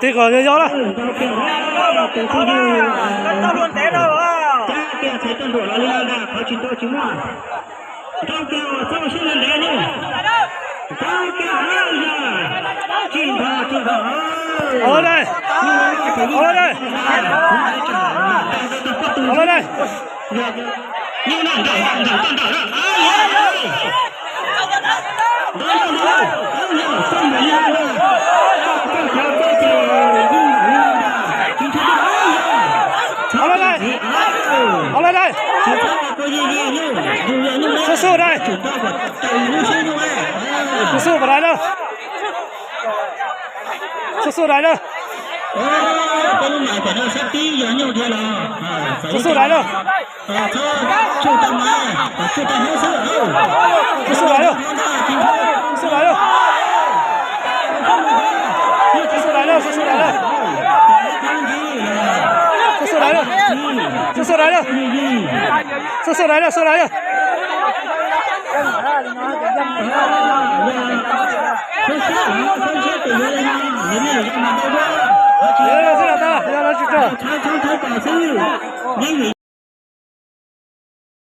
ຕິດກ່ອນ ຍາວໆ ລະ. ເອົາໄດ້ ເອົາໄດ້ ເອົາໄດ້. ເອົາເລີຍ ເອົາເລີຍ ເອົາເລີຍ. ສູ້ໆ ໄດ້ ສູ້ໆ ບໍ່ໄດ້ເດີ້ ສູ້ໆ ໄດ້ເດີ້. ສູ້ໆ ໄດ້ເດີ້ ສູ້ໆ ໄດ້ເດີ້ ສູ້ໆ ໄດ້ເດີ້ ສູ້ໆ ໄດ້ເດີ້ ສູ້ໆ ໄດ້ເດີ້ ສູ້ໆ ໄດ້ເດີ້.